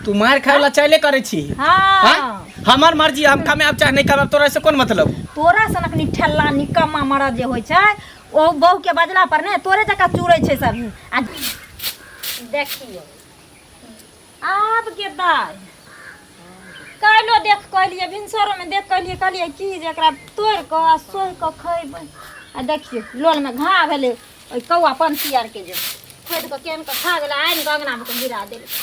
तू मार खाय वाला चाइले करै छी? हाँ। हाँ? हमर मर्जी, हम कमाएब चाहे नहि कमाएब, तोरा से कोन मतलब? तोरा सनक निठल्ला निकम्मा मरद जे होइ छै ओ बहू के बजला पर ने तोरे जकाँ चूरै छै सब। आ देखियौ आब के दाइ काल्हिो देख कहलियै, भिनसरोमे देख कहलियै, कहलियै की जे एकरा तोड़ि कऽ आ सोहि कऽ खयबै। आ देखियौ लोलमे घा भेलै, ओहि कौआ पंछी आरके जे खोदि कऽ केहन कऽ खा गेलै, आनि कऽ अङ्गनामे कऽ गिरा देलकै।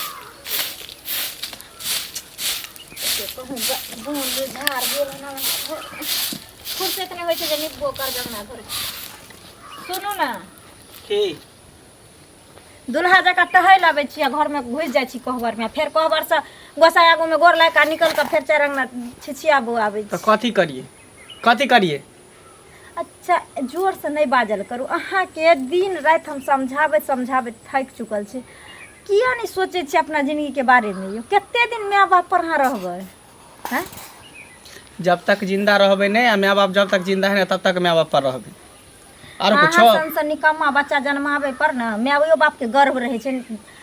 कहूँ बोन झाड़ गेल, फुर्सत नहि होइ छै जे निपबो करबै अङ्गना घर। सुनू ने। की? दुल्हा जकाँ टहलि अबै छी आ घरमे घुसि जाइ छी कोहबरमे, फेर कोहबरसँ गोसाइ आगूमे गोर लागि कऽ निकलि कऽ फेर चारि अङ्गना छिछियाबू आबै तऽ छी। कथी करियै, कथी करियै? अच्छा, जोरसँ नहि बाजल करू। अहाँके दिन राति हम समझाबैत समझाबैत थाकि चुकल छी। किया नहि सोचै छी अपना जिनगीके बारेमे यौ? कते दिन माय बाप पर अहाँ रहबै? हैं? जब तक जिंदा रहबै नहि आ माय बाप जब तक जिंदा है ने तब तक माय बाप पर रहबै। आरो कुछो? अहाँ सन सन निकम्मा बच्चा जन्माबै पर ने मायो बापके गर्व रहै छै।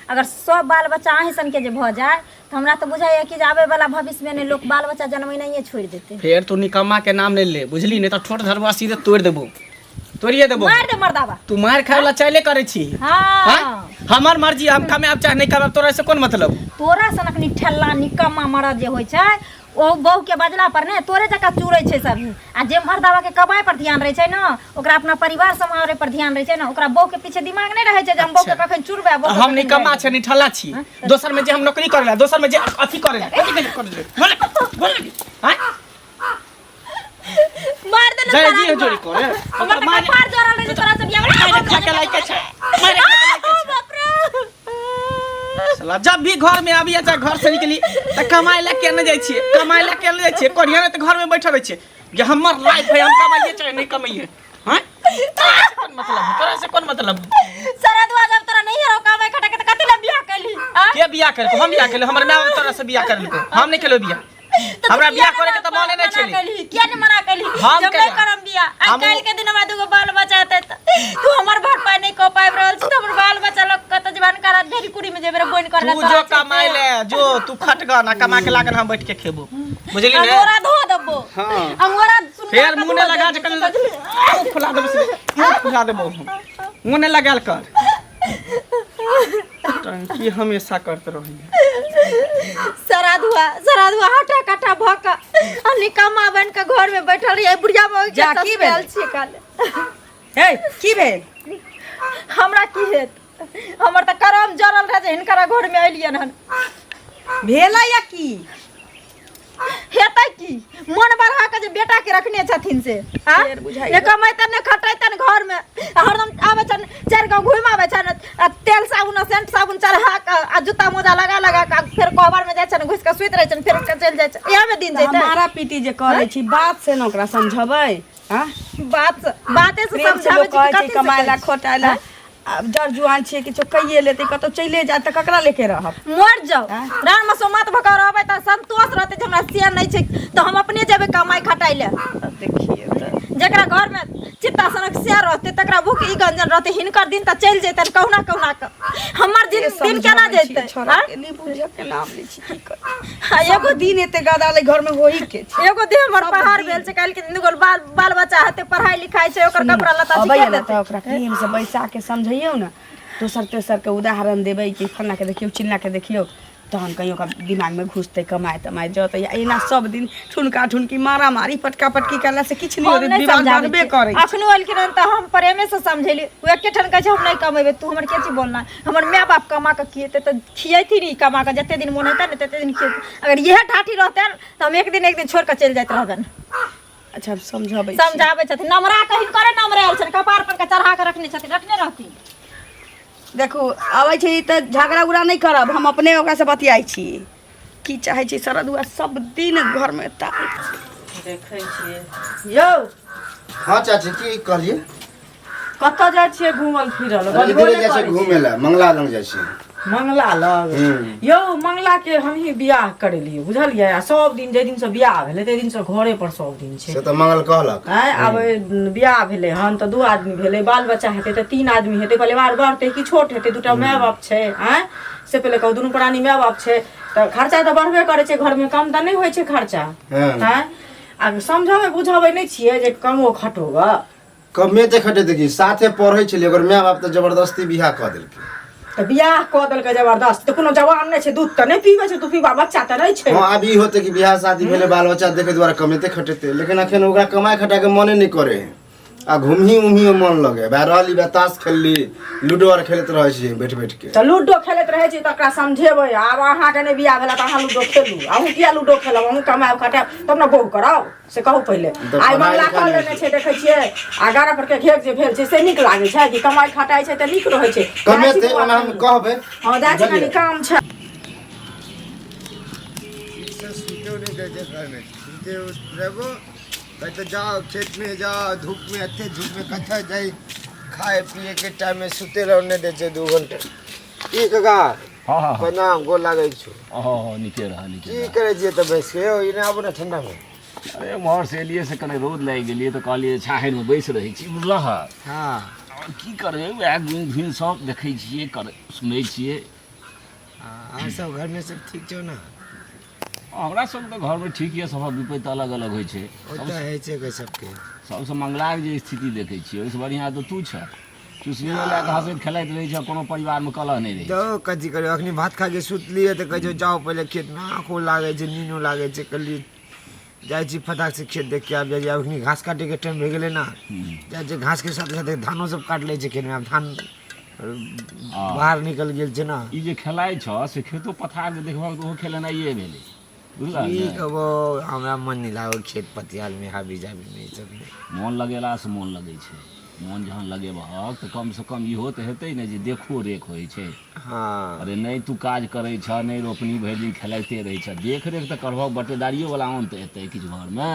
अगर सब बाल बच्चा अहीं सनके जे भऽ जाय तऽ हमरा तऽ बुझाइए कि जे आबैवला भविष्यमे ने लोक बाल बच्चा जन्मेनाइए छोड़ि देतै। फेर तू निकम्मा के नाम ले ले, बुझली? नहीं तो ठोट धरबा सीधे तोड़ देबो, तोड़िए देबो। मारि दे मर्दाबा। तू मार खाय वाला चाइले करै छी? हाँ। हाँ? हमर मर्जी, हम कमाएब चाहे नहि कमाएब, तोरा से कोन मतलब? तोरा सनक निठल्ला निकम्मा मरद जे होइ छै ओ बहू के बजला पर ने तोरे जकाँ चूरै छै सब। आ जे मर्दावा के कमाइ पर ध्यान रहै छै ने, ओकरा अपना परिवार सम्हारे पर ध्यान रहै छै ने, ओकरा बहू के पीछे दिमाग नहि रहै छै जे हम बहू के अच्छा। कखन चुरबै आ बहू के हम कखन निकम्मा गाड़ि छै, निठल्ला छी? दोसर में जे हम नौकरी करै ला, दोसर में जे अथी करै ला, कथी करै करै बोल बोल। हाँ? देबै। मार दे ने जय सारा जी आदमी। जोड़ी करे। हमर तऽ मारे कपार जरल रहै छै तोरा से बियाह। मारे खा के लायके छै, मारे खा के लायके छै। बाप रे। साला जब भी घर में आबी चाहे घर से निकली तऽ कमाइ ला केने जाइ छियै, कमाइ ला केने जाइ छियै? कोढ़िया तऽ घर में बैठल रहै छियै जे हमर लाइफ है, हम कमाइए चाहे नहीं कमाइए। हाँ, तोरा से कोन मतलब है? तोरा से कोन मतलब है? सरदुआ, जब तोरा नहीं हरो कमाइ खटा के तऽ कथी ला बियाह कैली? आ? के बियाह केलको? हम बियाह केलको? हमर माय बाप तोरा से बियाह करलको? हम नहीं केलौ बियाह। तऽ तू हमरा किया बियाह नहि करे के तऽ मने नहि मना छलै। कैली? किया नहि मना कैली हम जब केना? नहि करम बियाह? आइ काल्हि के दिन हमरा दूगो बाल बच्चा हेतै तऽ तू हमर भरपाई नहि कऽ पाबि रहल छी तऽ हमर बाल बच्चा लऽ कऽ कतऽ जेबे? अनकारा ढेरी कुड़ी में जेबे रे बोनि करला? तू जो कमाइ ले जो, तू खटगा ना, कमा के लागल हम बैठ के खेबो, बुझली ने? अंगोरा धो देबो। हाँ। अंगोरा सुन। फेर मुँह नहि लगा जे कनी मुँह फुला देबो से, मुँह फुला देबो हम। मुँह नहि लगायल कर, टंकी हमेशा करते रहिए। सराधुआ सराधुआ हटा कटा भऽ कऽ आ निकम्मा बनि कऽ घर में बैठल रहियै, बुढ़िया मौगी के जा, की भेल? ससुराल छियै काल। हे, की भेल? हमरा की हेत? हमर तऽ करम जरल रहै जे हिनकरा घर में एलियन हन। भेलै या की? हेतै की, मन बढ़ा के जे बेटा के रखने छथिन से आ? फेर बुझाइ ने कमैतन ने खटैतन घर में, आ हरदम आबै छन चारि गाँव घुमि आबै छन आ तेल साबुन आ सेंट साबुन चढ़ा कऽ आ जूता मोजा लगा लगा कऽ आ फेर कोहबर में जाइ छन, घुसि कऽ सुति रहै छन, फेर उठि कऽ चलि जाइ छन। इएह में दिन तऽ जेतै। मारा पीटी जे करै छी, बात से ने ओकरा समझबै? आँ? बात बाते से प्रेम से समझाबै लोक छी कि कहै छै कथी से कमाय ला कहै छी? खोटाय ला। आब जर जुआन छियै, किछो कैये लेतै, कतौ चलिए जायत तऽ ककरा लेके रहब? मर जाओ। आँय? रान मसोमात भऽ कऽ रहबै तऽ संतोष रहतै जे हमरा से नहि छै तऽ हम अपने जेबै कमाइ खटाइ लए। देखिए तऽ जकरा घर में चित्ता सनक से रहतै तकरा भूख ई गंजन रहतै। हिनकर दिन तऽ चलि जेतनि कहुना कहुना कऽ, हमर दिन दिन केना समझाबै छियै जेतै? छोड़ा आँय? के नहि बुझऽ के नाम लै छी, की करी? आ एगो सब दिन एते गदा ले घर में होही के छै। एगो देह हमर सब पहाड़ दिन। भेल छै। काल्हि के दिन दूगो बाल बाल बच्चा हेतै, पढ़ाइ लिखाइ छै, ओकर सुनू ने, कपड़ा लत्ता छै, अबैया के ने देतै? तऽ ओकरा प्रेम से बैसा के समझैयौ ने, दोसर तेसर के उदाहरण देबै कि फल्लाँ के देखियौ, चिल्लाँ के देखियौ, तहन कहियो ओकरा दिमागमे घुसतै, कमाए तमाए जतै। आ एना सब दिन ठुनका ठुनकी, मारा मारी, पटका पटकी करला से किछु नहि हम होतै, नहि विवाद समझाबै बढ़बे छियै। करै छै। अखनो एलखिन हन तऽ हम प्रेमे से समझेली। ओ एके ठाम कहै छै हम नहि कमेबै, तू हमर के चीज बोलना? हमर माय बाप कमा कऽ खिएतै तऽ खियैथिन, ई कमा कऽ जते दिन मोन हेतै ने तते दिन खिएतै। अगर इएह ठाठी रहतनि तऽ हम एक दिन एक दिन छोड़ि कऽ चलि जाइत रहबनि। अच्छा, हम समझाबै छी। समझाबै छथिन नमरा कऽ, हिनकरे नमरायल छनि, कपार पर के चढ़ा कऽ रखने छथिन, रखने रहथिन। देखू, अबै छै तऽ झगड़ा उगड़ा नहि करब, हम अपने ओकरासँ बतियाइ छी। की चाहै छी शरदुआ सब दिन घरमे ताल? देखै छियै यौ। हाँ चाची, की कहलिए? कतऽ जाइ छियै घूमल फिरल? अरे बजबो इधरे नहि जाइ छियै करै घूमे ला, मंगला लग जाइ छियै। मंगला लग? हम्म। यौ, मंगला के हमही बियाह करेलियै, बुझलियै? आ सब दिन जाहि दिनसँ बियाह भेलै ताहि दिनसँ घरे पर सब दिन छै। से तऽ मंगल कहलक। आँय, आब बियाह भेलै हन तऽ दू आदमी भेलै, बाल बच्चा हेतै तऽ तीन आदमी हेतै, परिवार बढ़तै कि छोट हेतै? दूटा माय बाप छै, आँय, से पहिले कहू। दुनू प्राणी माय बाप छै तऽ तऽ खर्चा तऽ बढ़बे करै छै घरमे कम तऽ नहि होइ छै खर्चा हँ। आँय आ समझबै बुझबै नहि छियै जे कमो खटो गऽ कमे तऽ खटेतै की साथे पढ़ै छलियै ओकर माय बाप तऽ जबरदस्ती बियाह कऽ देलकै तऽ बियाह कऽ देलकै जबरदस्त तऽ कोनो जवान नहि छै दूध तऽ नहि पीबै छै तू पीबा बच्चा तऽ नहि छै हँ आब ई होतै कि बियाह शादी भेलै बाल बच्चा देखै दुआरे कमेते खटेतै लेकिन अखन ओकरा कमाइ खटाके मने नहि करै है आ घुमही उमही मन लगे बा रहली बा ताश खेलली लूडो आर खेलैत रहै छियै बैठ बैठ के तऽ लूडो खेलैत रहै छी तऽ ओकरा समझेबै आब अहाँके नहि बियाह भेला तऽ अहाँ लूडो खेलू अहूँ किया लूडो खेलब अहूँ कमायब खटायब तब ने बहु करब से कहू पहिले तऽ आइ पढ़ाइ मंगला लिखाइ कऽ नहि लेने छै देखै छियै आ गारा पर के घेर जे भेल छै से नीक लागै छै कि कमाइ खटाइ छै तऽ नीक रहै छै जाइ छी कमेतै बौआ ओना हम कनी। कहबै हँ जाइ छी कनी बुझलियै? काम छै से सुतो नहि दै छै घरमे सुते रहबो कहते जाओ खेत में जाओ धूप में एते धूप में कतऽ जाइ खाए पिए के टाइम में सुते रहो नहि दै छै 2 घंटा की काका? हँ हँ। प्रणाम, गोर लागै छौ। हँ, नीके रह, नीके की रह। करै छियै तऽ बैस के यौ? एने आबू ने ठंडा में। अरे, उम्हर से एलियै से कने रौद लागि गेलियै तऽ कहलियै छाहरिमे बैस रहै छी, बुझलह? हँ। आओर की करबै, उएह गुनि धुनि सब देखै छियै, कर सुनै छियै। अहाँ सब घरमे सब ठीक छौ ने? हमरा सब तऽ घरमे ठीक यऽ, सभक विपत्ति अलग अलग होइ छै। ओ तऽ होइ छै गे सबके। सबसँ मंगलाके जे स्थिति देखै छियै, ओहिसँ बढ़िआँ तऽ तू छह। चुसनियो लए कऽ हँसैत खेलाइत रहै छै, कोनो परिवारमे कलह नहि रहै छै। तऽ कथी करियौ, अखनी भात खा के सुतलियै तऽ कहै छै जाउ पहिले खेतमे, आँखो लागै छै, नीनो लागै छै। कहलियै जाइ छी फटाक से खेत देख के आबि जाइ छी। आब अखनी घास काटैके टाइम भए गेलै ने, जाइ छै घासके साथे साथे धानो सब काटि लै छै खेतमे। आब धान बाहर निकलि गेल छै ने। ई जे खेलाइ छह से खेतो पथारके देखबहक तऽ ओहो खेलेनाइए भेलै, बुझलह की ने? कहबो, हमरा मन नहि लागल खेत पतियालमे, हाबी जाबीमे, ई सबमे। मोन लगेलासँ मोन लगै छै। मोन जहन लगेबहक तऽ कमसँ कम इहो तऽ हेतै ने जे देखो रेख होइ छै। हँ। अरे नहि, तू काज करै छह नहि, रोपनी भरि दिन खेलाइते रहै छह, देख रेख तऽ करबहक, बटेदारियो वला अन्त एतै किछु घरमे।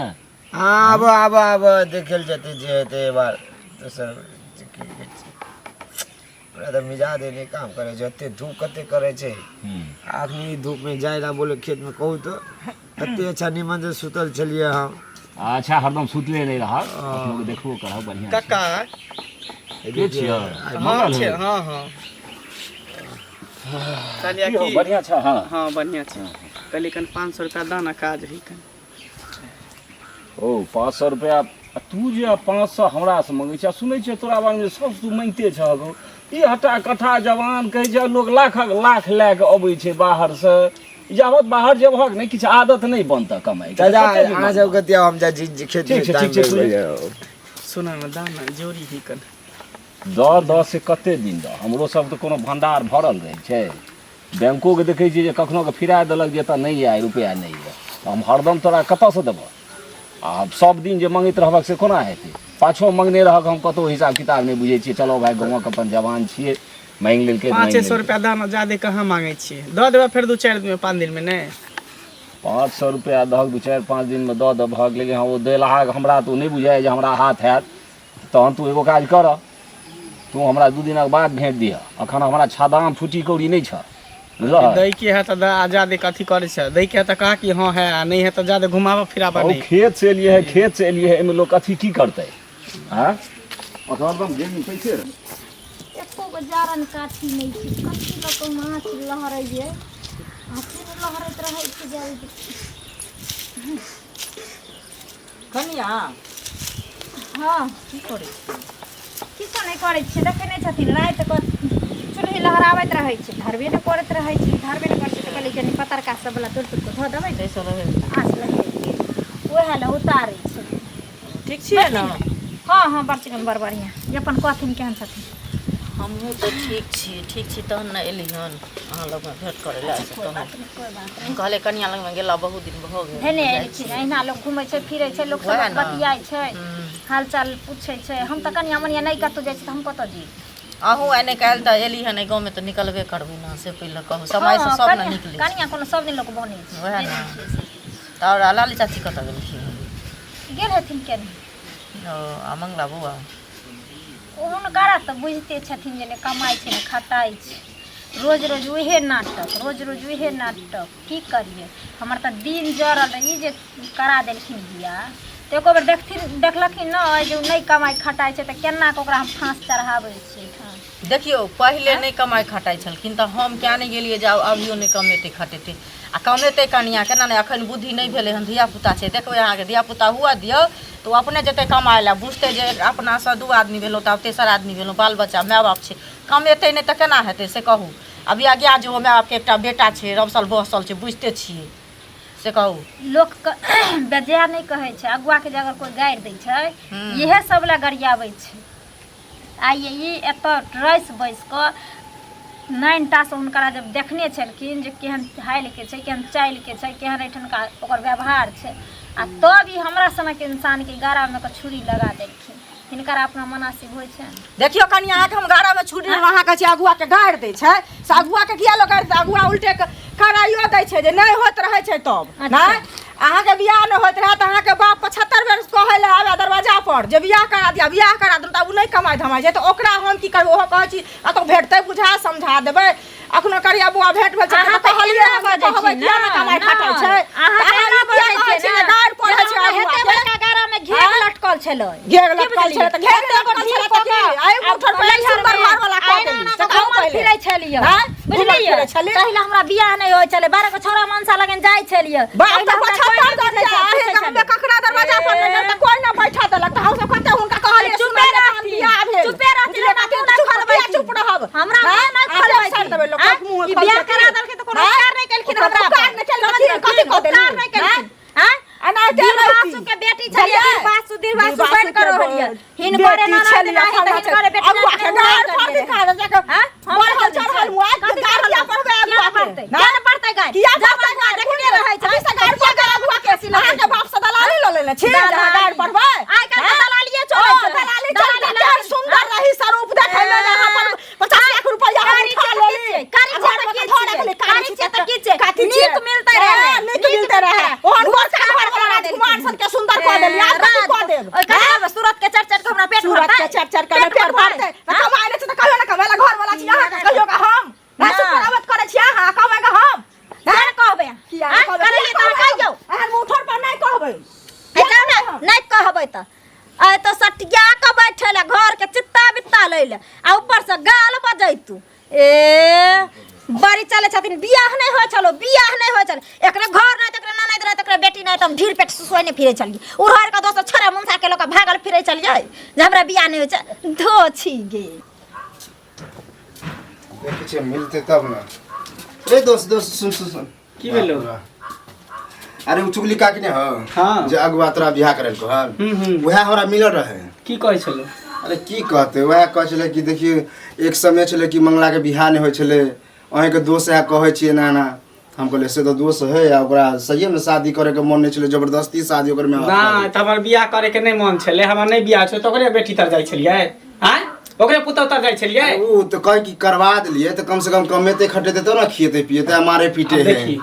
हँ, आब आब आब देखल जेतै जे हेतै। एहि बार दोसर की कहै छै, हमरा तऽ मिजाज नहि काम करै छै। ओते धूप कते करै छै। अखनी धूपमे जाइ लए बोले खेतमे, कहू तऽ कते अच्छा निमन से सुतल छलियै हम। अच्छा, हरदम सुतले नहि रहक, कखनो के देखबो करहक, बढ़िआँ छै। कक्का। के छियै? हँ। मंगल छै। हो? हँ हँ, कहलियै की हो, की बढ़िआँ छ? हँ। हँ, बढ़िआँ छै। कहलियै कनि 500 रुपया दाना, काज है कनि। ओ 500 रुपया? आ तू जे 500 हमरासँ मङ्गै छ, सुनै छियै तोरा बारेमे सब तू माँगिते छह गो। ई हटा कठा जवान कहै छै लोक लाखक लाख लए कऽ अबै छै बाहरसँ। जाबत बाहर जेबहक नहि, किछु आदत नहि बनतह कमाइ। चाचा, अहाँ सबके दिया, हम जाइ छी खेत। ठीक छै, ठीक छै। सुन ने, दाना जोरी ही कनि। दऽ दऽ से कते दिन दऽ? हमरो सब तऽ कोनो भंडार भरल रहै छै? बैंकोके देखै छियै जे कखनो के फिरा देलक जे एतऽ नहि यऽ रुपैआ, नहि यऽ, तऽ हम हरदम तोरा कतऽसँ देबह? आ सब दिन जे मङ्गैत रहबक से कोना हेतै? पाछो मङ्गने रहक, हम कतहु हिसाब किताब नहि बुझै छियै। चलो भाय, गाँवक अपन जवान छियै, माँगि लेलकै तऽ माँगि 500 लेलकै। रुपया दाना, ज्यादे कहाँ मांगै छियै, दऽ देबै फेर 2-4 दिनमे, 5 दिनमे नहि। 500 रुपैआ दहक, 2-4-5 दिनमे दऽ देबहक, लेकिन हँ, ओ देलहा हमरा तऽ ओ नहि बुझाइ जे हमरा हाथ हैत। तहन तू एगो काज कर, तू हमरा 2 दिनक बाद भेट दिहऽ। अखन हमरा छादाम फूटी कौड़ी नहि छह, बुझलह? दै के है तऽ दऽ, आ ज्यादे कथी करै छै? दै के है तऽ कहा कि हँ है, आ नहि है तऽ ज्यादे घुमाबऽ फिराबऽ ओ नहि। खेत से एलियै है, खेत से एलियै है, एहिमे लोक अथी की करतै? आँ, हरदम जेबीमे पैसे रहै। एको गो जारन काठी नहि छै, कथी लऽ कऽ माछ लहरैए? आँचे ने लहरैत रहै छै जल्दी। कनिया। हँ। की करै छी? किछो नहि करै छियै। देखै नहि छथिन, राति कऽ चूल्ही लहराबैत रहै छै, धरबे नहि करैत रहै छै, धरबे नहि करै छै, तऽ कहलियै कनि पतरका सब वला तोड़ि तोड़ि कऽ धऽ देबै ताहिसँ रहै आँच लगेलियै, उएह लए उतारै छै। ठीक छियै ने? हँ हँ, बड़ चिकन, बड़ बढ़िआँ। जे अपन कहथिन, केहन छथिन? हमहूँ तऽ ठीक छी, ठीक छी। तहन ने एली हन अहाँ लगमे भेँट करै लए से कोइ कहूँ। बात नहि, कोइ बात नहि। कहलियै कनिया लगमे गेला बहुत दिन भऽ गेल। धेने जाइ एलखिन। छी। अहिना लोक घुमै छै, फिरै छै, लोक वएह सब ने। बतियाइ छै, हालचाल पूछै छै। हम तऽ कनिया मनिया नहि कतहु जाइ छी, तऽ हम कतऽ जइयै? अहूँ आइ नहि काल्हि तऽ एली हन एहि गाँवमे तऽ निकलबे करबै ने, से पहिले कहू। समयसँ हँ, सब ने कनिया निकलै छै। कनिया कोनो सब दिन लोक बनै छै? वएह नहि ने। जाइ छियै से। तऽ आओर लाली चाची कतऽ गेलखिन? गेल हेथिन केने। ओ आ मंगला बौआ? हुनकरा तऽ बुझिते छथिन जे नहि कमाइ छै, नहि खटाइ छै, रोज रोज उहे नाटक, रोज रोज उहे नाटक। की करियै, हमर तऽ दिन जरल रहै। ई जे करा देलखिन बियाह तऽ एको बेर देखथिन, देखलखिन नहि जे ओ नहि कमाइ खटाइ छै, तऽ केना कऽ ओकरा हम फाँस चढ़ाबै छियै एहिठाम? देखियौ पहिले नहि कमाइ खटाइ छलखिन तऽ हम किया नहि गेलियै जे आब अभियो नहि कमेतै खटेतै आ कमेतै कनिया केना नहि एखन बुद्धि नहि भेलै हन धियापुता छै देखबै अहाँके धियापुता हुअ दियौ तऽ ओ अपने जेतै कमाइ लए बुझतै जे अपनासँ दू आदमी भेलहुँ तऽ आब तेसर आदमी भेलहुँ बाल बच्चा माय बाप छै कमेतै नहि तऽ केना हेतै से कहू अभी आज्ञा जे ओ माय बापके एकटा बेटा छै रमसल बहसल छै बुझिते छियै से कहू लोकके बेजाय नहि कहै छै अगुआके जे अगर कोइ गारि दै छै इएह सब लए गरियाबै छै आइ ई एतऽ रसि बसि कऽ नाइनटासँ हुनकरा जब देखने छलखिन जे केहन हालिके छै केहन चालिके छै केहन एहिठुनका ओकर व्यवहार छै आ तब ई हमरा सनक इंसानके गरामे कऽ छुरी लगा देलखिन हिनकर अपना मनासिब होइ छनि देखियौ कनि अहाँके हम गाड़ामे छुरी अहाँ कहै छी अगुआके गाड़ि दै छै से अगुआके किया लोक गाड़ि दै अगुआ उल्टे कराइयो दै छै जे नहि होइत रहै छै तब नहि अहाँके बियाह नहि होइत रहए तऽ अहाँके बाप 75 बेर कहै लए आबे दरवाजा पर जे बियाह करा दिअ बियाह करा दिअ तऽ ओ नहि कमाइ धमाइ छै तऽ ओकरा हम की करबै ओहो कहै छी कतहु भेटतै बुझा समझा देबै अखनो करिया बौआ भेट भेल छै अहाँ तऽ तऽ कहलियै एना हम बजै कहबै छी किया ने नहि कमाइ खटाइ छै अहाँ तऽ तऽ अहाँ एना ई किया बजै कहै छियै छी ने जे गारि पढ़ै छै जेना हमरा अगुआ हेते के बड़का गारामे घेघ लटकल छलै घेघ लटकल छलै तऽ घेघ लटकल छलै तऽ की आइ उठल पहिले सुन्दर घरवाला कऽ देली से कहू पहिले फिरै छलियै आँय? घूमल बुझलियै फिरै छलियै? तहिला हमरा बियाह नहि होइ छलै 12 गो छौड़ा मनसा लगन जाइ छलियै बाप तहिला तऽ हमरा कोइ 75 नहि दर्जा बुझै अहीं छलै। गाममे ककरा दरवाजा पर नहि गेल तऽ कोइ नहि बैठा देलक तऽ हमसब कते हुनका कहलियै चुपे सुनलियै तहन रहथिन, बियाह भेल चुपे रहथिन, बुझलियै हमरा कते मुँह नहि चुप खोलबै किया चुप रहब हमरा मुँह आँय? नहि आब खोलबै सार देबै लोक आँय? मुँह ई खोलतै बियाह की? करा देलखिन तऽ कोनो आँय? उपकार नहि केलखिन ओकरा हमरा पर। उपकार नहि केलखिन, कथी कऽ उपकार देली? नहि केलखिन आँय? एनाहिते दीर्घासु रहती। के बेटी छलियै बुझलियै? दीर्घासु दीर्घासु दीर्घासु बनि कऽ के रहलियै हिनकरे बेटी ननद छलियै, नहि तऽ फल्लाँ हिनकरे बेटी अगुआ के नहि गाड़ तऽ पर दिखा दे जाके आँय? हम बढ़ल नहि चढ़ल मुआ कथी गाड़ किया पढ़बै किया अगुआ के पढ़तै? किया नहि पढ़तै गाड़? किया जब पढ़तै अगुआ गाड़? देखने रहै छै अभी से गाड़ पढ़बै अगुआ के अहाँके बाप से दलाली लऽ लेने छी जे अहाँ गाड़ पढ़बै आइ काल्हि तऽ दलालिये चलै ओ, छै। दलाली चलै दलाली छै। केहन सुन्दर रही स्वरूप देखै मे जे अहाँ पर 50 लाख रुपया हम कारी उठा छै तऽ लेली की छै? कारी आ छै घर तऽ मे की धऽ छियै? रखली कारी छै तऽ की छै? काथी छियै? नीक मिलतै रहै। हँ, नीक मिलतै रहै ओहन गोरका घर वाला राजकुमार सन के सुन्दर कऽ देली आब कथी कऽ देब ओहि ककरा सूरत के चढ़ चढ़ के हमरा पेट सूरत के भरतै? चढ़ चढ़ के पेट भरतै तऽ कमाइ नहि छै तऽ कहियो ने कमाइ ला घर वाला छी अहाँ के कहियो के हम रासु नहि। परावत करै छी अहाँ कमाइ के हम किया ने कहबै किया आँय? कहबै? करैए किया तऽ अहाँ कहबै? कहियौ एहन मुँह ठोर पर नहि कहबै हे जाउ ने नहि कहबै तऽ आइ तऽ सटिया कऽ बैठल है घर के चित्ता बित्ता लै ले आ ऊपर से गाल बजैतू ए बड़ी चलै छथिन बियाह नहि होइ छलो बियाह नहि होइ छल एकरे घर नहि तऽ एकरे ननैद नहि तऽ एकरे बेटी नहि तऽ हम ढीर पेट सुसुआइ नहि फिरै छलियै उड़हर के दोसर छोड़ा मुनसा के लऽ कऽ भागल फिरै छलियै जे हमरा बियाह नहि होइ छै धो छी गे देखै छियै मिलतै तब ने रे दोस्त दोस्त सुन सुन सुन की भेलौ? अरे उ चुगली काकी ने हो हाँ। जे अगुआ तोरा बियाह करल को हन हम्म, हम्म। वएह हमरा मिलल रहे की कहै छलौ अरे की कहते वएह कहै छलै कि देखियौ एक समय छलै कि मंगला के बियाह नहि होइ छलै अहीँके दोस्त है कहै छियै एना एना हम कहलियै से तऽ दोस्त है आ ओकरा सहिए मे शादी करे के मन नहि छलै जबरदस्ती शादी ओकर में ना तऽ हमर बियाह करे के नहि मन छलै हमर नहि बियाह छै तऽ ओकरे बेटी तर जाइ छलियै आँय ओकरे पुतहु तर जाइ छलियै ओ तऽ कहे कि करवा देलियै तऽ कम से कम कमेते खटेते तब ने खिएते पिएते आ मारे पीटे आब है देखी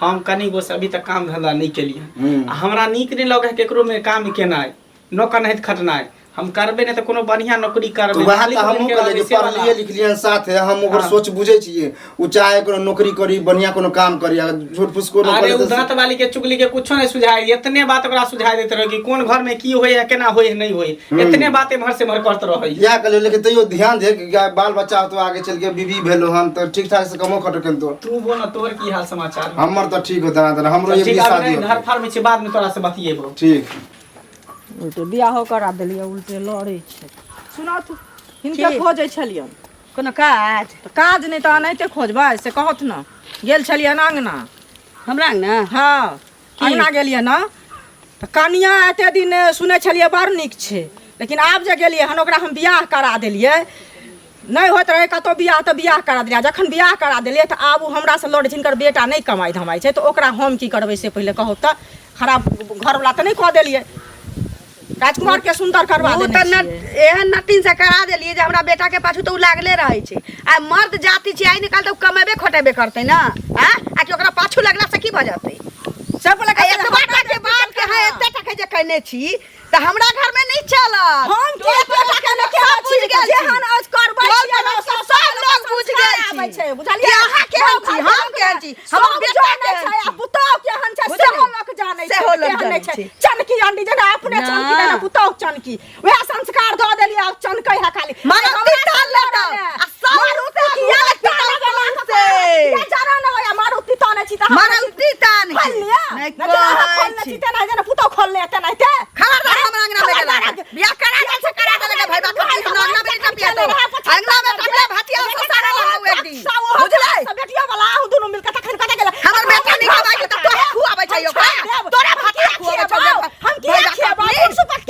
हम कनि गो से अभी तक काम धंधा नहि केलियै हम्म। आ हमरा नीक नहि लगै है केकरो मे काम केनाइ नौकर नाहित खटनाइ हम करबै नहि तऽ कोनो बढ़िआँ नौकरी तो करबै वएह मालिक तऽ हमहूँ बनिके कहलियै रहबै कि से वाला। पढ़लियै लिखलियै हन साथे हम ओकर हाँ। सोच बुझै छियै ओ चाहे कोनो नौकरी करी बढ़िआँ कोनो काम करी अगर झूठ फूस कोनो अरे करे उ तऽ दाँत वाली के चुगली के कुछो नहीं सुझाए इतने बात ओकरा सुझाए देते रहे कि कोन घर में की होय है केना होय है नहीं होय है इतने बात एम्हर से एम्हर करते रहे इएह कहलियै लेकिन तैयो ध्यान दे कि बाल बच्चा होतो आगे चलि के बीबी भेलो हन तऽ ठीक ठाक से कमो खटो केलतो तू बोल ना तोहर की हाल समाचार हमर तऽ ठीक होता ना हमरो ठीक एक आब शादी नहीं होतै। घर फार में छी बाद में तोरा से बतियेबो ठीक उल्टे बियाहो करा देलियै उल्टे लड़ै छै सुनत हिनके खोजै छलियनि कोनो काज तऽ काज नहि तऽ एनाहिते खोजबै से कहत ने गेल छलियनि अङ्गना हमरा ने हँ अङ्गना गेलियै ने तऽ कनिया एते दिन सुनै छलियै बड़ नीक छै लेकिन आब जे गेलियै हन ओकरा हम बियाह करा देलियै नहि होइत रहै कतहु बियाह तऽ बियाह करा देलियै जखन बियाह करा देलियै तऽ आब ओ हमरासँ लड़ै छै हिनकर बेटा नहि कमाइ धमाइ छै तऽ ओकरा हम की करबै से पहिले कहू तऽ खराब घरवला तऽ नहि कऽ देलियै राजकुमारके सुन्दर करवा ओ देने तऽ न छियै। एहन नटिन से करा देलियै जे हमरा बेटा के पाछू तऽ उ लागले रहै छै आ मर्द जाति छै आइ निकाल तऽ उ कमेबे खटेबे करतै ने आ आ कि ओकरा पाछू लगला से की भऽ जेतै सब बोले आ एतबा टा के बात के अहाँ एते टा के जे कहने छी तऽ हमरा घर में नहीं चलत हम के बेटा के ने सब बुझ छी गेल छी। जेहन आज करबै टोल छियै पड़ोस ने, के सब लोग बुझ गेल आबै छी छै बुझलियै कि अहाँ केहन छी हम केहन छी हमर सब बेटा जानै केहन छै आ छी पुतोह केहन छै बुझलियै? सेहो लोक जानै छै सेहो लोक केहन नहि जानै छै छै। चनकी अंडी जेना अपने ना। चनकी तेना पुतोह चनकी वएह संस्कार दऽ देलियै आब चनकै है खाली मारुति तान लेतौ आ सब मारुति किया किया तान से किया जाना न होया मारुति तानै छी तऽ हम मारुति तान के। खोल लिअ नहि नहि जेना अहाँ कहै खोलने छी। छी तेना जेना पुतोह खोलने तेनाहिते खबरदार हमरा अंगना में गेला बियाह करा दे से करा दे लगे भाई बाप हमरा अंगना में टपिया दो अंगना में टपिया भातिया से सारा लगाऊ एक दिन बुझलै बेटिया वाला अहूँ दुनू मिलके तखन कतऽ गेलै हमर बेटा नहीं खवाई के त तोहे खुआबै छै ओकरा तोरा भातिया खुआबै छौ हम किया खियाबै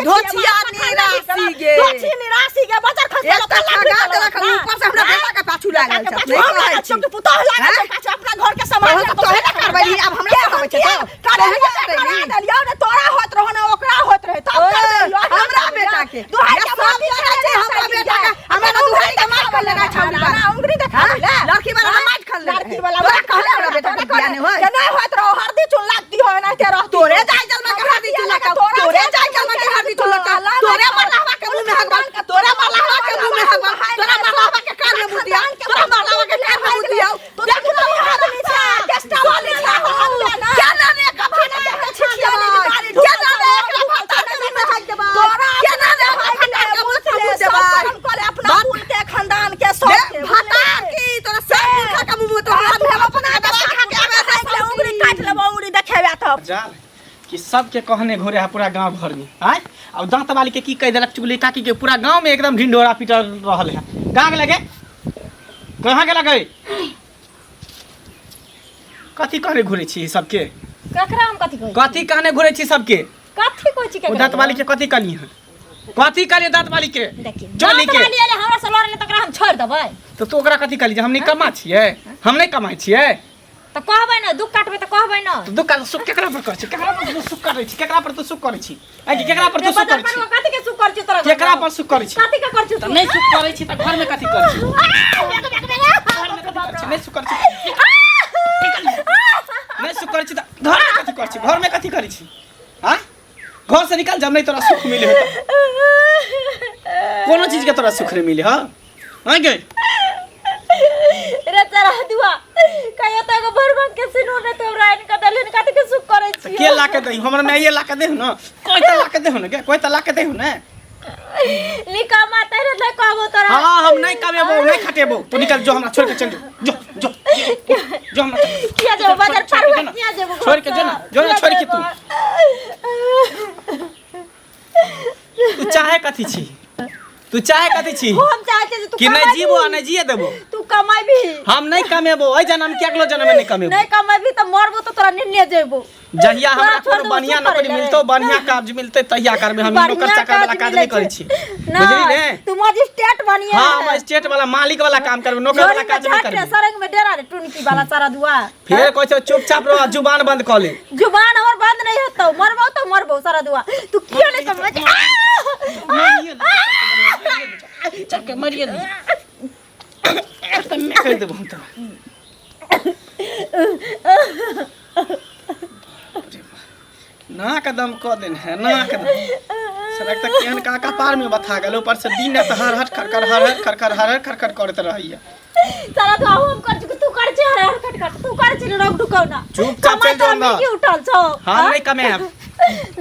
धोछिया निरासी गे धोछी निरासी गे बजर खस एक तऽ ठगा देलक ऊपर से हमरा बेटा के पाछू लागल छै पाछू हम लागल छियौ कि पुतोह लागल छौ पाछू अपना घर के सामान तोहे तोहे ने करबै आब हमरा करबै छै तो करे तोहे ने करबै देलियौ ने तोरा होत रहो ने ओकरा होत रहे तब कर देलियौ हमरा बेटा के दुहाई या के सब माफी जानै छै हमरा बेटा के हमरा दुहाई के मार कर लेना छौड़ी बा उंगली देखा ले लड़की वाला मार खा ले लड़की वाला तोरा कहले हमरा बेटा के बियाह नहीं होय के नहीं होत रहो हरदी चुन लागती हो एनाहिते रहती तोरे जाय जलमा के हरदी चुन लगता तोरे जाय जलमा के हरदी चुन लगता तोरे मरलावा के मुंह में हगबा तोरे मरलावा के मुंह में हगबा तोरा मरलावा के कान में मुतिया तोरा मरलावा के कान में मुतिया तो देख तो आदमी छै केस्टा वाली छै क्या नाने का भाना के छिया क्या नाने एकरा भाता के मुंह में हग देबा तोरा क्या नाने हमरा भंडार के मुंह में देबा हम करे अपना कुल के खानदान के सब के भाता की तोरा सब मूर्खा के मुंह में तोरा हाथ में अपना दवा खा के आवे है उंगली काट लेबो उंगली देखेबे तब जाल कि सबके कहने घोरे है पूरा गांव भर में आय और दांत वाली के की कह देलक चुगली काकी के पूरा गांव में एकदम ढिंढोरा पीटल रहल है कहाँ गेल गे कहाँ गेल गे कथी कहने घुरे छी सबके ककरा हम कथी कहै कथी कहने घुरे छी सबके कथी कहै छी ओ ककरा दांत वाली के कथी कहली है कथी कहली दांत वाली के देखी चोली दाँत के वाली एलै हमरा से लड़ै तकरा हम छोड़ि देबै तो तू ओकरा कथी कहली जे हम नहीं कमा छियै हम नहीं कमाइ छियै तऽ कहबै ने दुख काटबै तऽ कहबै ने तो दुख सुख केकरा पर करै छी केकरा पर तू सुख करै छी केकरा पर तू सुख करै छी आइ कि केकरा पर तू सुख करै छी कथी के सुख करै छी तोरा केकरा पर सुख करै छी कथी के करै छी तऽ नहीं सुख करै छी तऽ घर में कथी करै छी घर में कथी करै छी नहीं सुख करै छी नहीं सुख करै छी तऽ घर में कथी करै छी घर में कथी करै छी हाँ घर से निकल जब नहीं तोरा सुख मिले है कोनो चीज के तोरा सुख नहीं मिले हाँ हाँ गे रे तोरा दुआ कहियो तऽ एगो भरभंग के सिनूर नहि तोरा आनि कऽ देलहिन कथी के सुख करै तऽ छी के ला के दही हमरा माइए ला के देहु न कोई तऽ ला के देहु न गे कोई तऽ ला के देहु न निकम्मा तैरे नहि कहबो तोरा हाँ हम नहीं कमेबो नहीं खटेबो तू निकल जो हमरा छोड़ के चल जो जो जो जो हमरा किया जेबो बाजार छोड़ के पार जो ना। किया जेबो छोड़ के जो ना, जो ना, छोड़ के तू। तू चाहे कथी छी तू चाहे कथी छी हम चाहे छी जे तू कि नहीं कमाबी। जीबो आ नहीं जिए देबो तू कमाबी हम नहीं कमेबो एहि जन्म के अगलो जन्म में नहीं कमेबो नहीं कमाबी तऽ मरबो तऽ तोरा निन्ने जेबो जहिया हमरा तोरा छोड़ कोनो देबो, बढ़िया चुप करै नौकरी ले। मिलतो बढ़िया काज मिलते तहिया करबे हम नौकर बढ़िया चाकर वाला काज काज नहीं मिलै करै छै। छी बुझली ने तू मजिस्ट्रेट बनिए हाँ हम स्टेट वाला मालिक वाला काम करबे नौकर वाला काज नहीं करबे सरंग में डेरा रे टुनकी वाला सारा दुआ फेर कहै छौ चुपचाप रह जुबान बंद कऽ ले जुबान हमर बंद नहीं होतो मरबो तो मरबो सारा दुआ तू क्यों नहीं समझ चल के मरिए दे एकदम मैं कहि देबो हम तोरा नाक दम कऽ देने है नाक दम सड़क तक केहन का कपार में बथा गेल ऊपर से दिन रात हर हर खरखर हर हर खरखर हर हर खरखर करैत रहैया सारा दुआ हम कर छी तू कर छी हर हर खट खट तू कर छी रोक ढुकौ ना चुपचाप चलि जाउ ना। की उठल छौ हम नहीं कमायब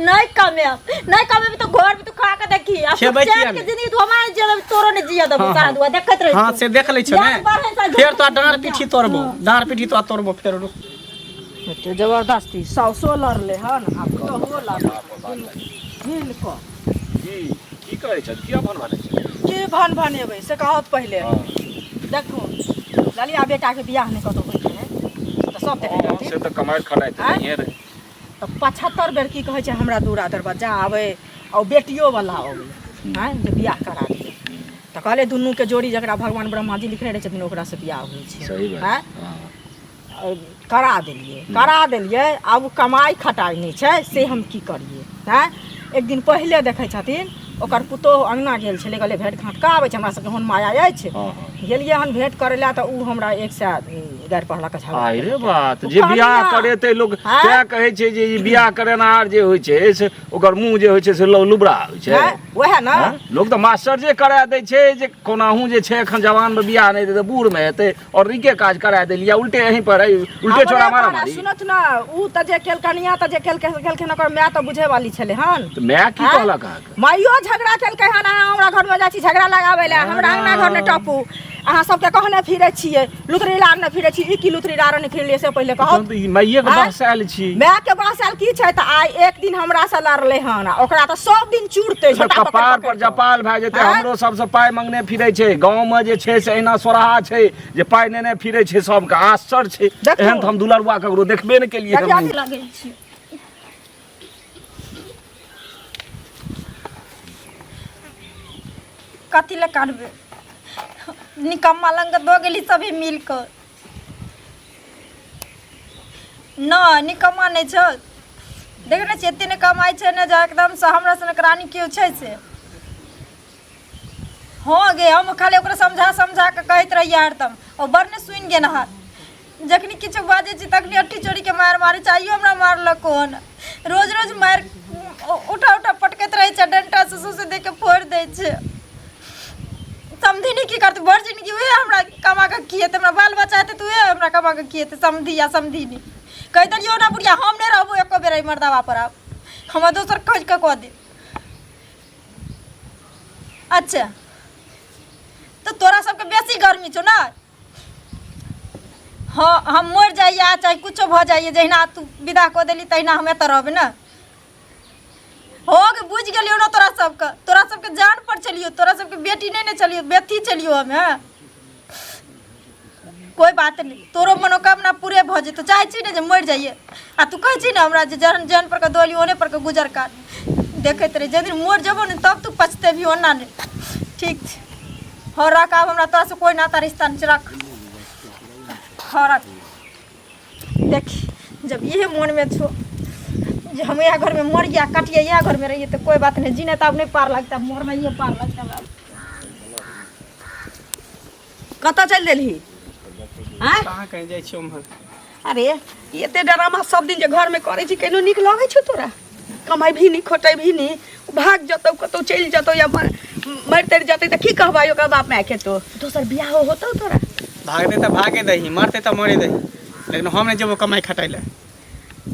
नहीं कमायब नहीं कमायब तो घर में तू खा के देखी आ खेबै चैन किया के नहि? जिंदगी तू हमारे जिया तोरो नहीं जिया देबो हाँ, सारा हाँ। दुआ देखत रही हाँ से देख लै छौ ने जान बढ़े सा फेर तोरा डाँड़ पीठी तोड़बो डाँड़ पीठी तोरा तोड़बो फेर रुक एते जबरदस्ती साउसो लड़ले हन आ पुतोहुओ लड़ले मिल कऽ की की करै छथि किया भन भनै छै की भन भनेबै से कहत पहिले देखू ललिया बेटाके बियाह नहि कतहु होइत रहै तऽ सब देखैत हँ, रहथिन से तऽ कमाइ खटाइ तऽ आँय? नहिए रहै तऽ 75 बेर की कहै छै हमरा दूरा दरवाजा आबै आ बेटियो वाला अबै आँय जे बियाह करा दिअ तऽ कहलै दुनूके जोड़ी जकरा भगवान ब्रह्माजी लिखने रहै छथिन ओकरासँ बियाह होइ छै सही बात आँय हँ। करा देलियै करा देलियै आब ओ कमाइ खटाइ नहि छै से हम की करियै आँय एक दिन पहिले देखै छथिन ओकर पुतोहु अङ्गना गेल छलै कहलै भेँट घाँट कऽ आबै छै हमरा सबके ओहन माया अछि हँ, हँ। गेलियै हन भेँट करै लए तऽ ओ हमरा 100 गारि पढ़लक झगड़ा आइ रे बात जे बियाह करेतै लोक आँय? तैं कहै छै जे ई बियाह करेनहार जे होइ छै से ओकर मुँह जे होइ छै से लुबरा होइ छै आँय? वएह ने आँय? लोक तऽ मास्टर जे करा दै छै जे कोनाहु जे छै एखन जवानमे बियाह नहि हेतै तऽ बूढ़मे हेतै आओर नीके काज करा देलियै उल्टे यहीं पर है उल्टे छोड़ा मारा मारी सुनत ना उ तऽ जे केलकनिया तऽ जे केलकै केलखिन ओकर माय तऽ बुझे वाली छलै हन तऽ माय की आँय? कहलक अहाँके माइयो झगड़ा केलकै हन अहाँ हमरा घरमे जाइ छी झगड़ा लगाबै लए हमरा अंगना घर नहि टपू अहाँ सबके कहने फिरै छियै लुतरी लारने फिरै छी ई की लुतरी लारने फिरलियै से पहिले कहू तहन तऽ ई माइएके आँय? बहसायल छी मायके बहसायल की छै तऽ आइ एक दिन हमरा से लड़लै हन आ ओकरा तऽ सब दिन चूरतै झोटा पकड़ि कपार पकड़ि पर कऽ। जपाल भए जेतै आँय? हमरो सबसँ पाइ मंगने फिरै छै गाँवमे जे छै से एहिना सोराहा छै जे पाइ नेने फिरै छै सबके आश्चर्य छै देखू। एहन तऽ हम दुलरुआ ककरो देखबे नहि केलियै देखियौ, हम। लगै छी कथी लए कानबै निकम्मा लंग दऽ गेली सभी मिल कऽ नहि निकम्मा नहि छौ देख ने छियै एते नहि कमाइ छै ने जे एकदमसँ हमरा सनक रानी केओ छै से हँ गे हम खाली ओकरा समझा समझा कऽ कहैत रहियै हरदम ओ बड़ ने सुनि गेल हँ जखनी किछो बाजै छी तखनी अट्ठी चोरीके मारि मारै छै आइयो हमरा मारलक हन रोज रोज मारि उठा उठा पटकैत रहै छै डंटा से सौंसे देहके फोड़ि दै छै समधिनी की करतै भरि जिनगी उएह हमरा कमा कऽ खिएतै हमरा बाल बच्चा हेतै तऽ उएह हमरा कमा कऽ खिएतै समधि आ समधिनी कहि देलियौ ने बुढ़िया हम नहि रहबो एको बेर एहि मर्दाबा पर आब हमरा दोसर खोजि कऽ कऽ दे अच्छा तऽ तोरा सबके बेसी गर्मी छौ ने हँ हम मरि जाइए चाहे कुछो भऽ जाइए जहिना तू विदा कऽ देली तहिना हम एतऽ रहबै ने हो गे बुझि गेलियौ ने तोरा सबके तोरा सबके जान पर चलियो तोरा सबके बेटी नहि ने चलियो बेटी चलियो हम हँ कोई बात नहीं तोरो मनोकामना पूरे भऽ जेतौ चाहै छी ने जे मरि जाइए आ तू कहै छी ने हमरा जे जहन जहन पर के दोली ओने पर के गुजर कर देखैत रही जाहि दिन मरि जेबो ने तब तू पछतेबही ओना नहि ठीक छै हँ रख आब हमरा तोरासँ कोई नाता रिश्ता नहि छै रख हँ रख देखी जब इहे मोनमे छौ जे हम इएह घरमे मरिया कटिया इएह घरमे रहिए तऽ कोई बात नहीं जीने तऽ आब नहि पार लगता मरनाइए पार लगता हमरा कतऽ चलि देलही आँय कहाँ कहीं जाइ छियै उम्हर अरे ई एते ड्रामा सब दिन जे घरमे करै छी केनो नीक लगै छौ तोरा कमेबही नहि खोटेबही नहि भाग जतौ कतौ चलि जतौ या मरि तरि जतै तऽ की कहबै ओकर बाप मायके तो दोसर बियाह होतौ तोरा भागतै तऽ भागे दही मरतै तऽ मरे दही लेकिन हम नहि जेबो कमाइ खटाइ लए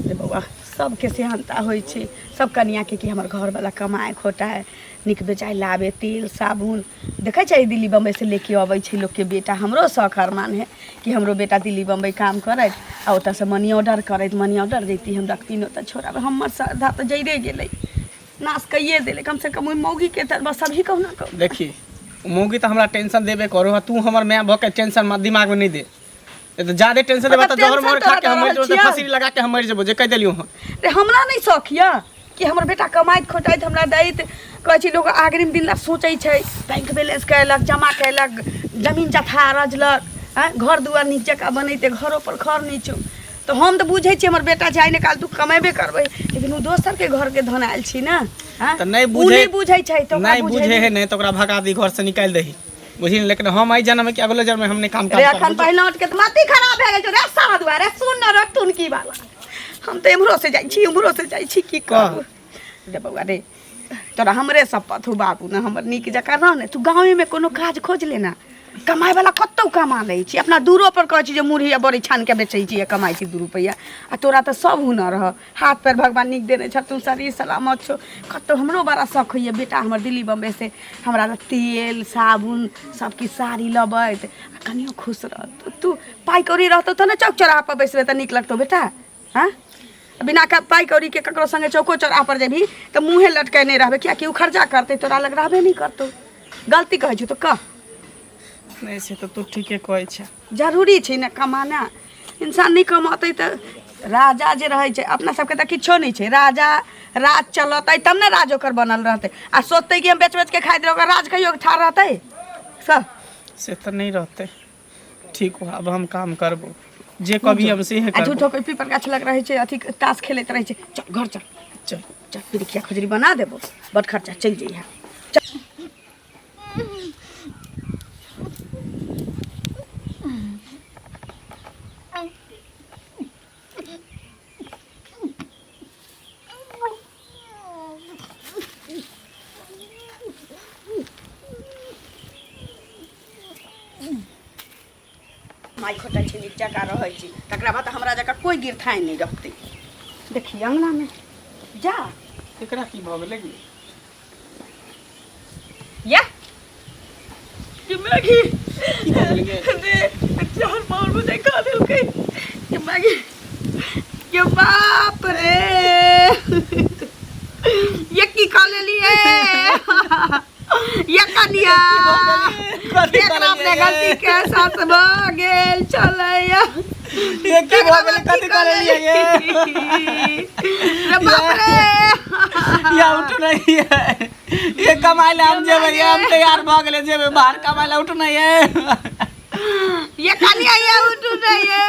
रे बौआ सबके सेहनता होइ छै सब कनियाके कि हमर घरवला कमाए खोटाए नीक बेजाय लाबे तेल साबुन देखै छै दिल्ली बम्बईसँ लेके अबै छै लोकके बेटा हमरो शौक अरमान है कि हमरो बेटा दिल्ली बम्बई काम करैत आ ओतऽसँ मनी ऑर्डर करैत मनी ऑर्डर जैती हम रखती ओतऽ छोड़ाबै हमर श्रद्धा तऽ जरिए गेलै नाश कैए देलै कमसँ कम ओहि मौगीके तऽ बस अभी कहुना कहू देखी मौगी तऽ हमरा टेंशन देबे करू आ तू हमर माय भऽ के टेंशन दिमागमे नहि दे तऽ जादे टेंशन देबा तऽ जहर मोहर खा के हम मरि जेबो तऽ फांसी लगा के हम मरि जेबो जे कहि देलियौ हँ रे हमरा नहि शौक यऽ कि हमर बेटा कमाइत खोटाइत हमरा दैत कहै छै लोक अग्रिम दिन ला सोचै छै बैंक बैलेंस कयलक जमा कयलक जमीन जथा रजलक आँय घर दुआर नीक जकाँ बनेतै घरो पर खर नहि छौ तऽ हम तऽ बुझै छियै हमर बेटा छै आइ ने काल्हि तू कमेबे करबै लेकिन ओ दोसरके घरके धन आयल छी ने आँय? तऽ नहि ओ बुझै नहि बुझै छै तऽ ओकरा नहि बुझे है नहि तऽ ओकरा भगा दी घर से निकालि दही बुझली ने? लेकिन हम एहि जन्म कि अगलो जन्म में हम नहि काम रे काज अखन करब पहिला उठ के तऽ माथी खराब भए गेल छौ रे सारा दुआरे सुन न रे टुनकी वाला हम तऽ एम्हरो से जाइ छी उम्हरो से जाइ छी की करू रे बौआ रे तोरा हमरे शपथ हो बाबू ने हमर नीक जकाँ रह ने तू गाँवेमे कोनो काज खोज लेना कमाइ वाला कतौ कमा लै छी अपना दूरो पर कहै छी जे मुरही आ बड़ी छानि के बेचै छी आ कमाइ छी 2 रुपैआ आ तोरा तऽ सब हुनर रह हाथ पैर भगवान नीक देने छथुन शरीर सलामत छौ कतौ हमरो बड़ा शौक होइए बेटा हमर दिल्ली बम्बे से हमरा लए तेल साबुन सबकिछु साड़ी लबैत आ कनियो खुश रहत तू पाइ कौड़ी रहतौ तब ने चौक चौराहा पर बैसबै तऽ नीक लगतौ बेटा हँ बिना पाइ कौड़ीके ककरो सङ्गे चौको चौराहा पर जेबही तऽ मुँहे लटकेने रहबै किएकि ओ खर्चा करतै तोरा लग रहबे नहि करतौ गलती कहै छौ तऽ कह नहि से तऽ तू ठीके कहै छै जरूरी छै ने कमाना इंसान नहि कमौतै तऽ राजा जे रहै छै अपना सबके तऽ किछो नहि छै राजा राज चलतै तब ने राज ओकर बनल रहतै आ सोचतै कि हम बेच बेचके खाइत रहबै ओकर राज कहियो ठाढ़ रहतै सब से तऽ नहि रहतै ठीक हो अब हम काम करबो जे कभी हम से आ करबो झूठो के पीपर गाछ लग रहै छै अथी ताश खेलैत रहै छै चल घर चल चल चल पिरिकिया खजूरी बना देबो बड खर्चा चलि जइहे कमाइ खटाइ छी, नीक जकाँ रहै छी, तकरा बाद हमरा जकाँ कोइ गिरथाइ नहि रहतै। देखी अङ्गनामे जा। एकरा की भऽ गेलै? या कि मैगी की भऽ गेलै गे? दे चार पाउर बुझाइ खा देलकै के मैगी के। बाप रे, ये की खा लेलिए ये कनिया? कथी एकरा अपने कहलियै? गलती के एहसास भऽ गेल छलैया। ये की भऽ गेलै? कथी कहलियै ये? रे बाप रे। या उठू नहीं है ये, कमाइ लए हम जेबै ये, हम तैयार भऽ गेलै, जेबै बाहर कमाइ लए। उठू नहीं है। ये कनिया, ये उठू नहीं ये।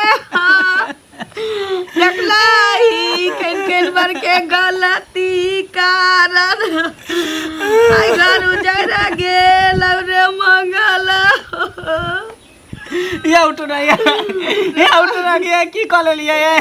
देखलही केन केन बर के गलती कारण आई घर उजड़ गेल रे मंगल। या उठू नहीं है ये, उठू नहीं है, की कऽ लेलियै ये?